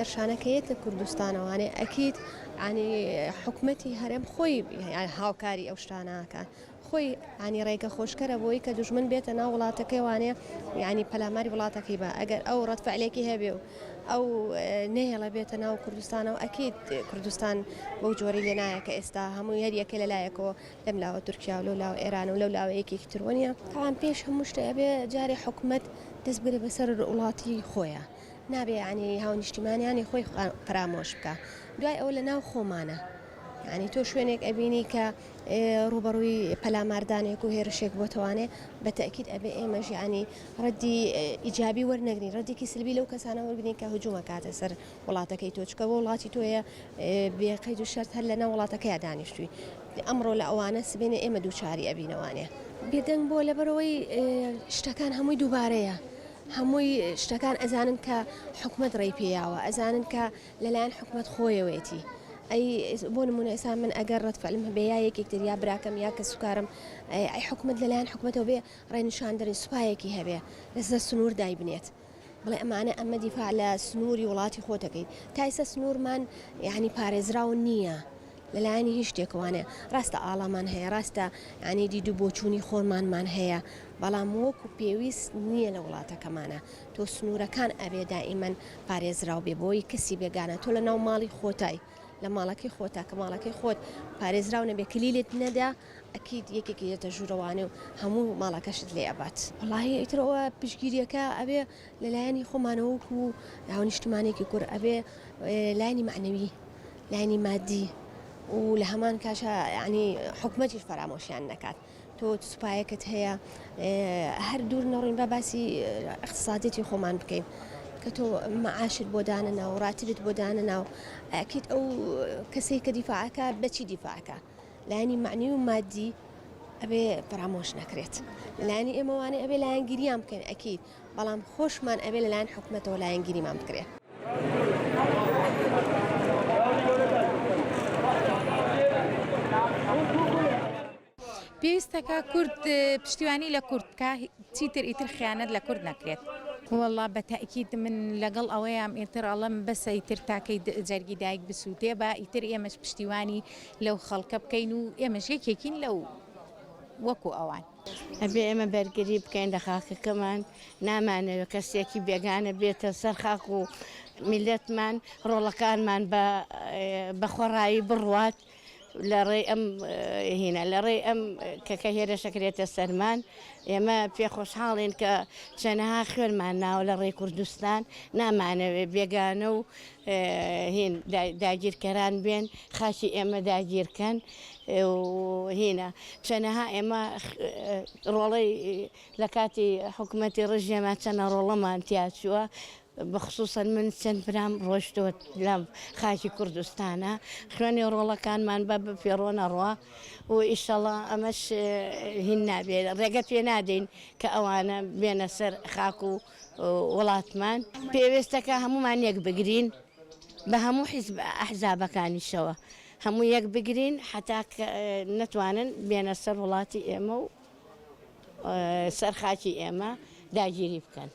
هێرشانە کە یەتە کوردستانەوانێ ئەکید یانی حکومەتی هەرێم خۆی هاوکاری ئەو شتانە ئەکات خۆی یانی ڕێگە خۆشکەرە بۆی کە دوژمن بێتە ناو وڵاتەکەی وانێ یانی پەلاماری وڵاتەکەی بە ئەگەر ئەو ڕەد فعلێکی هەبێ و ئەو نەهێڵە بێتە ناو کوردستانەوە ئەکید کوردستان بەو جۆرەی لێ نایە کە ئێستا هەمووی هەر یەکە لە لایەکەوە لەم لاوە تورکیا و لەو لاوە ئێران و لەو لاوە یەکێکی تر وەنیە. تەبعەن پێش هەموو شتێ ئەبێ جارێ حکومەت دەست بگرێ بەسەر وڵاتی خۆیا نابێ یانی هاونیشتیمانیانی خۆی فەرامۆش بکا دوای ئەوە لە ناو خۆمانە یانی تۆ شوێنێک ئەبینی کە ڕووبەڕووی پەلاماردانێک و هێرشێک بۆتەوانێ بە تەئکید ئەبێ ئێمەش یانی ڕەدی ئیجابی وەرنەگرین ڕەدێکی سلبی لەو کەسانە وەرگرین کە هجوم ئەکاتە سەر وڵاتەکەی تۆ چونکە وڵاتی تۆیە بێ قەید و شەرت هەر لەناو وڵاتەکەیا دانیشتووی ئەمڕۆ لە ئەوانە سبەینێ ئێمە دووچاری ئەبینەوانێ. بێدەنگ بووە لەبەرئەوەی شتەکان هەمووی دووبارەیە هەمووی شتەکان ئەزانن کە حکومەت ڕێی پێیاوە ئەزانن کە لەلایەن حکومەت خۆیەوەیەتی ئەی بۆ نمونە ئێستا من ئەگەر ڕەد فعلم هەبێ یا یەکێک تر یا براکەم یا کەسوکارم ئەی حکومەت لەلایەن حکومەتەوە بێ ڕێنیشاندەری سوپایەکی هەبێ لەسەر سنوور دایبنێت بڵێ ئەمانە ئەمە دیفاع لە سنووری وڵاتی خۆت دەکەیت تا ئێستا سنوورمان یعنی پارێزراو نییە لەلایەنی هیچ شتێکەوانە ڕاستە ئاڵامان هەیە ڕاستە یعنی دید و بۆچوونی خۆمانمان هەیە بەڵام وەکو پێویست نییە لە وڵاتەکەمانە تۆ سنوورەکان ئەبێ دائیمەن پارێزراو بێ بۆی کەسی بێگانە تۆ لە ناو ماڵی خۆتای لە ماڵەکەی خۆتا کە ماڵەکەی خۆت پارێزراو نەبێ کلیلت نەدا ئەکید یەکێکی دێتە ژوورەوانێ و هەموو ماڵەکەشت لێ ئەبات. وەڵاهی ئیتر ئەوە پشتگیریەکە ئەبێ لە لایەنی خۆمانەوە وەکو هاونیشتمانێکی کورد ئەبێ لایەنی مەعنەوی لایەنی مادی و لە هەمان کاشا یعنی حکومەتیش فەرامۆشیان نەکات تۆ سوپایەکت هەیە هەر دوور نەڕۆین با باسی اقتصادیەتی خۆمان بکەین کە تۆ معاشت بۆ دانەنا و ڕاتبت بۆ دانەنا و ئەکید ئەو کەسەی کە دیفاعەکە بەچی دیفاعەکە لایەنی مەعنوی و مادی ئەبێ فەرامۆش نەکرێت لایەنی ئێمەوانێ ئەبێ لایەنگیریان بکەین ئەکید بەڵام خۆشمان ئەبێ لەلایەن حکومەتەوە لایەنگیریمان بکرێ. پێویستەکە کورد پشتیوانی لە کورد بکا چیتر ئیتر خیانەت لە کورد نەکرێت. وەڵا بە تەئکید من لەگەڵ ئەوەیام ئیتر ئەڵێم بەسە ئیتر تاکەی جەرگی دایک بسوتێ با ئیتر ئێمەش پشتیوانی لەو خەڵکە بکەین و ئێمەش یەکێکین لەو وەکو ئەوان. ئەبێ ئێمە بەرگری بکەین لە خاکەکەمان، نامانەوێ کەسێکی بێگانە بێتە سەر خاک و میللەتمان، ڕۆڵەکانمان بە خۆڕایی بڕوات لە ڕێی ئەم هینە لە ڕێی ئەم کە کە هێرەشەکرێتە سەرمان، ئێمە پێ خۆشحاڵین کە چەنەها خوێنمان ناوە لە ڕێی کوردستان، نامانەوێ بێگانە و هین داگیرکەران بێن خاکی ئێمە داگیرکەن و هینە چەنەها ئێمە ڕۆڵەی لە کاتی حکومەتی ڕژێما چەنە ڕۆڵەمان تیاچووە بەخسوسەن من چەند برام ڕۆشتووە لە خاکی کوردستانە خوێنی ڕۆڵەکانمان بە بەفیڕۆ نەڕوا و ئیشەڵا ئەمەش هین نابێ ڕێگە پێ نادەین کە ئەوانە بێنە سەر خاک و وڵاتمان. پێوێستە کە هەموومان یەک بگرین بە هەموو حیزب ئەحزابەکانیشەوە هەموو یەک بگرین حەتا کە نەتوانن بێنە سەر وڵاتی ئێمە و سەر خاکی ئێمە داگیری بکەن.